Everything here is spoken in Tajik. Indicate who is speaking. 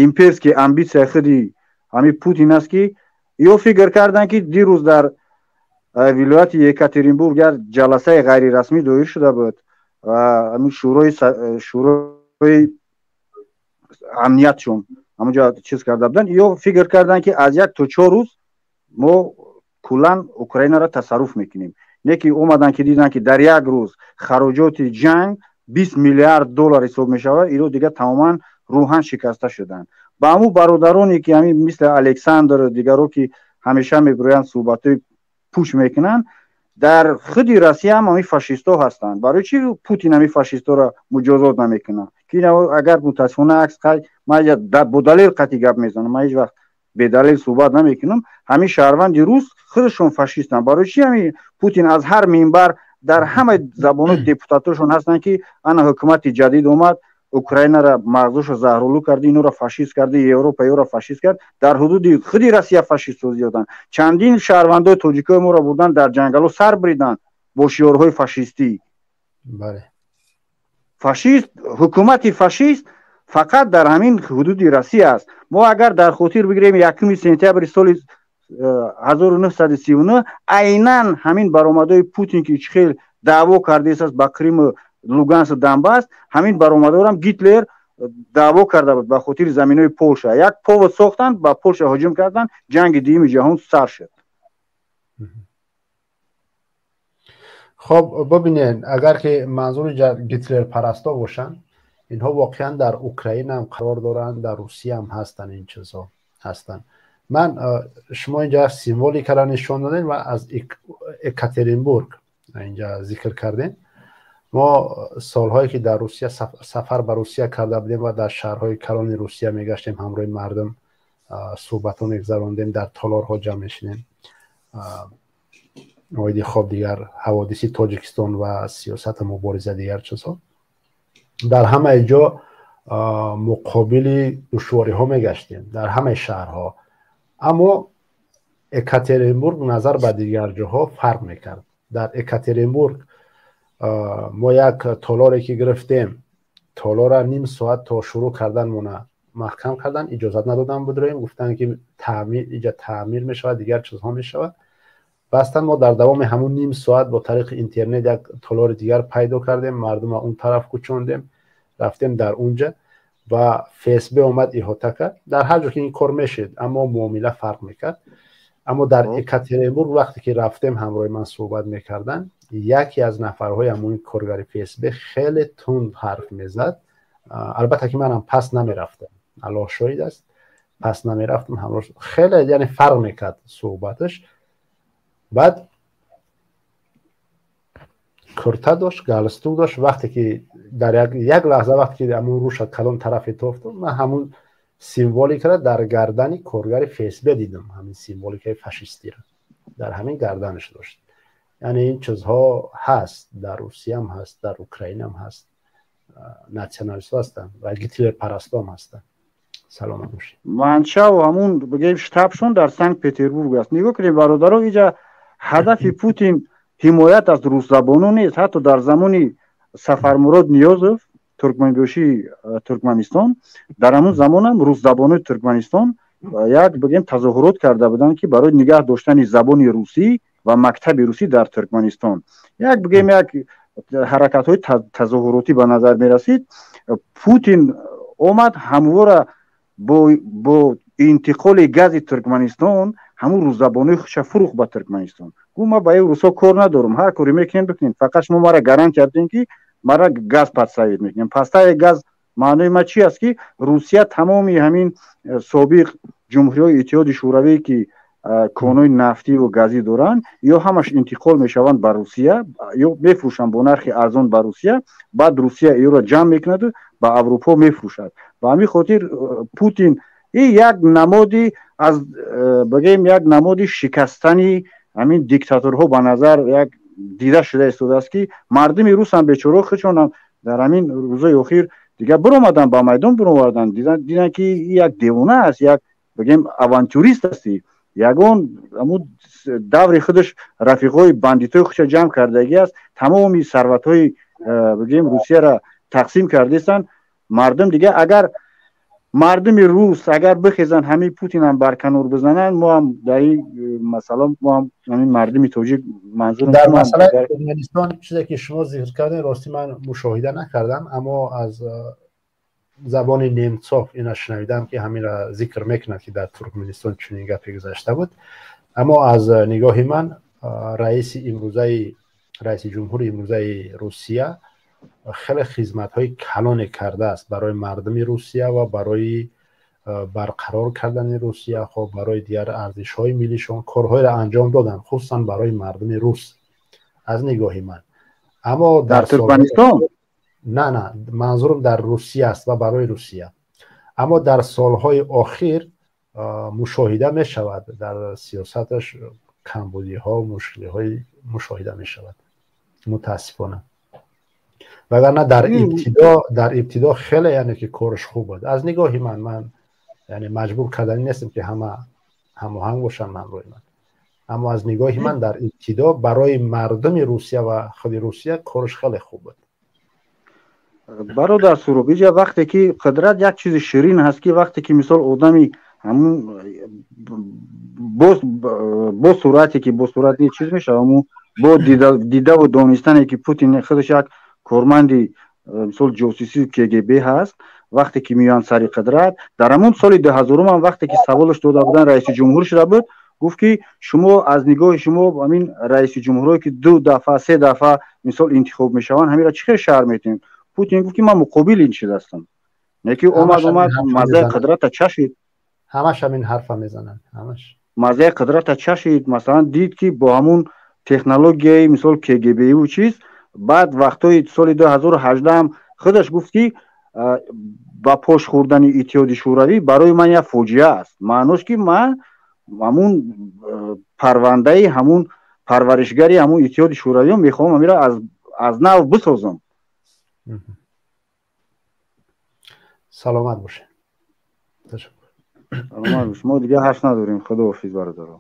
Speaker 1: Имперский амбиция худи ҳамин Путин аст, ки ё фикр карданд, ки дирӯз дар вилояти Екатеринбург як ҷаласаи ғайрирасмӣ доир шуда буд ва ҳамин шӯрои амниятшон ҳамонҷо чиз карда буданд. Ё фикр карданд, ки аз 1 то 4 рӯз мо куллан Украинаро тасарруф мекунем. Не ки омаданд, ки диданд, ки дар як рӯз хароҷоти ҷанг 20 миллиард доллар ҳисоб мешавад. Ино дигар тамоман рӯҳан шикаста шуданд. Ба ҳамун бародароне, ки ҳамин мисли Александр, дигаро, ки ҳамеша мебироянд, суҳбатҳои пуч мекунанд, дар худи Россия ҳам ҳамин фашистҳо ҳастанд. Барои чи Путин ҳамин фашистҳоро муҷозот намекунад? Ки агар мутаассифона акс, ман бо далел қатъи гап мезанам, ман ҳеҷ вақт бедалел суҳбат намекунам. Ҳамин шаҳрванди рус худашон фашистанд. Барои чи ҳамин Путин аз ҳар минбар, дар ҳамаи забонҳои депутатошон ҳастанд, ки ана ҳукумати ҷадид омад, Украинара мағзошо заҳролу карди, инора фашист карди, Европа ёро фашист кард. Дар ҳудуди худи Россия фашистҳо зиёданд. Чандин шаҳрвандои тоҷикои моро бурдан, дар ҷангало сар бириданд бо шиёрҳои фашистӣ. Фашист, ҳукумати фашист фақат дар ҳамин ҳудуди Россия аст. Мо агар дар хотир бигирем, 1 сентябри соли 1939 айнан ҳамин баромадҳои Путин, ки чӣ хел даъво кардааст ба Қриму Лугансу Донбасс, ҳамин баромадҳоам Гитлер даъво карда буд ба хотири заминҳои Полша. Як повод сохтанд, ба Полша ҳуҷум карданд, Ҷанги Дуюми ҷаҳон сар шуд.
Speaker 2: Хоб, бибинед, агар ки манзури гитлерпарастҳо бошанд, инҳо воқеан дар Украина ҳам қарор доранд, дар Русия ҳам ҳастанд, ин чизҳо ҳастанд. Ман шумо инҷа символикаро нишон додем ва аз Екатеринбург инҷа зикр кардем. Мо солҳое ки дар Русия сафар ба Русия карда будем ва дар шаҳрҳои калони Русия мегаштем, ҳамроҳи мардум суҳбатҳо мегузарондем, дар толорҳо ҷамъ мешинем оиди хоб дигар ҳаводиси Тоҷикистон ва сиёсату мубориза, дигар чизҳо, дар ҳамаи ҷо муқобили душвориҳо мегаштем, дар ҳамаи шаҳрҳо. Аммо Екатеринбург назар ба дигар ҷоҳо фарқ мекард. Дар Екатеринбург мо як толоре ки гирифтем, толора ним соат то шурӯъ карданмона маҳкам кардан, иҷозат надодан будроем. Гуфтанд, ки таъмир, иҷа таъмир мешавад, дигар чизҳо мешавад. Бастан мо дар давоми ҳамун ним соат бо тариқи интернет як толори дигар пайдо кардем, мардума он тараф кӯчондем, рафтем дар унҷа ва ФСБ омад, иҳота кард. Дар ҳар ҷо ки ин кор мешид, аммо муомила фарқ мекард. Аммо дар Екатеринбург вақте ки рафтем, ҳамроҳи ман суҳбат мекарданд, яке аз нафарҳои ҳамун коргари ФСБ хеле тунд ҳарф мезад. Албатта ки манам пас намерафтам, Аллоҳ шоҳид аст, пас намерафтам ҳамроҳ. Хеле, яъне, фарқ мекард суҳбаташ. Баъд курта дошт, галстук дошт. Вақте ки дар як лаҳза, вақте ки ҳамун рӯша калон тарафе тофтум, ман ҳамун символикаро дар гардани коргари ФСБ дидам. Ҳамин символикаи фашистиро дар ҳамин гарданаш дошт. Яъне ин чизҳо ҳаст, дар Русияам ҳаст, дар Украинаам ҳаст, националистҳо ҳастанд ва гитлерпарастҳоам ҳастанд. Саломат бошед.
Speaker 1: Маншау ҳамун бигем, штабшон дар Санкт Петербург аст. Нигоҳ кунем, бародаро, иҷа ҳадафи Путин ҳимоят аз русзабонон нест. Ҳатто дар замони Сафармурод Ниёзов, туркманбошии Туркманистон, дар ҳамун замонам русзабонои Туркманистон як бигем тазоҳурот карда буданд, ки барои нигаҳ доштани забони русӣ ва мактаби русӣ дар Туркманистон як бигем як ҳаракатҳои тазоҳуротӣ ба назар мерасид. Путин омад, ҳамвора бо интиқоли гази Туркманистон ҳамун русзабонои худша фурӯхт ба Туркманистон. Гуфт: «Ман ба ин русҳо кор надорам, ҳар коре мекунем, бикунем, фақат шумо мара гарантия бидем, ки мара газ подставить мекунем». Постави газ маънои ма чи аст? Ки Русия тамоми ҳамин собиқ ҷумҳуриҳои Иттиҳоди Шӯравӣ, ки конҳои нафтиву газӣ доранд, ё ҳамаш интиқол мешаванд ба Русия, ё мефурӯшанд бо нархи арзон ба Русия. Баъд Русия иёро ҷамъ мекунаду ба Аврупо мефурӯшад. Ба ҳамин хотир Путин и як намоди аз бигем як намоди шикастани ҳамин диктаторҳо ба назар як дида шуда истодааст, ки мардуми русам бечоро худшонам дар ҳамин рӯзои охир дигар биромаданд, ба майдон бироварданд, диданд, ки як девона аст, як бигем авантюрист асти. Ягон ҳамун даври худаш рафиқҳои бандитҳои худша ҷамъ кардагӣ аст, тамоми сарватҳои бигем Русияро тақсим кардастанд. Мардум дигар агар Мардуми рус агар бихезанд, ҳамин Путинам барканор бизананд, мо ҳам дар ин масъала, мо ҳам ҳамин мардуми тоҷик, манзурам
Speaker 2: дар масъалаи Туркманистон чизе ки шумо зикр кардед, рости ман мушоҳида накардам, аммо аз забони Немцов ина шунавидам, ки ҳаминро зикр мекунад, ки дар Туркманистон чунин гапе гузашта буд. Аммо аз нигоҳи ман раиси имрӯзаи, раиси ҷумҳури имрӯзаи Русия хеле хизматҳои калоне кардааст барои мардуми Русия ва барои барқарор кардани Русия, хоб, барои дигар арзишҳои миллишон корҳоеро анҷом доданд, хусусан барои мардуми рус, аз нигоҳи ман. Аммо
Speaker 1: дар Туркманистон?
Speaker 2: На, манзурам дар Русия аст ва барои Русия. Аммо дар солҳои охир мушоҳида мешавад, дар сиёсаташ камбудиҳо, мушкилиҳои мушоҳида мешавад, мутаассифона. Вагарна дар ибтидо хеле, яъне ки, кораш хуб буд аз нигоҳи ман. Ман, яъне, маҷбур карданӣ нестем, ки ҳама ҳамоҳанг бошанд ҳамроҳи ман, аммо аз нигоҳи ман дар ибтидо барои мардуми Русия ва худи Русия кораш хеле хуб буд.
Speaker 1: Бародар Суроб, иҷа вақте ки қудрат як чизи ширин ҳаст, ки вақте ки мисол одами ҳамун бо суръате ки бо суръати чиз мешава, ҳамун бо дидаву донистане, ки Путин худаш як корманди мисол ҷосусии КГБ ҳаст, вақте ки меоянд сари қудрат, дар ҳамун соли 2000-ум ҳам, вақте ки саволаш дода буданд, раиси ҷумҳур шуда буд, гуфт, ки шумо, аз нигоҳи шумо, ҳамин раиси ҷумҳурое, ки ду дафъа, се дафъа мисол интихоб мешаванд, ҳаминро чӣ хел шарҳ метиҳем? Путин гуфт, ки ман муқобили ин чиз ҳастам. Не ки омад, маззаи қудрата чашид.
Speaker 2: Ҳамаш ҳамин ҳарфа мезананд, ҳамаш.
Speaker 1: Маззаи қудрата чашид, масалан, дид, ки бо ҳамун технологияи мисол КГБ-ю чиз. Баъд вақтҳои соли 2018 худаш гуфт, ки ба пош хӯрдани Иттиҳоди Шӯравӣ барои ман як фоҷиа аст. Маънош, ки ман ҳамун парвандаи ҳамун парваришгари ҳамун Иттиҳоди Шӯравиё мехоҳам ҳамира аз нав бисозам.
Speaker 2: Саломат бошед.
Speaker 1: Саломат бош. Мо дигар ҳарф надорем. Худоҳофиз, бародаро.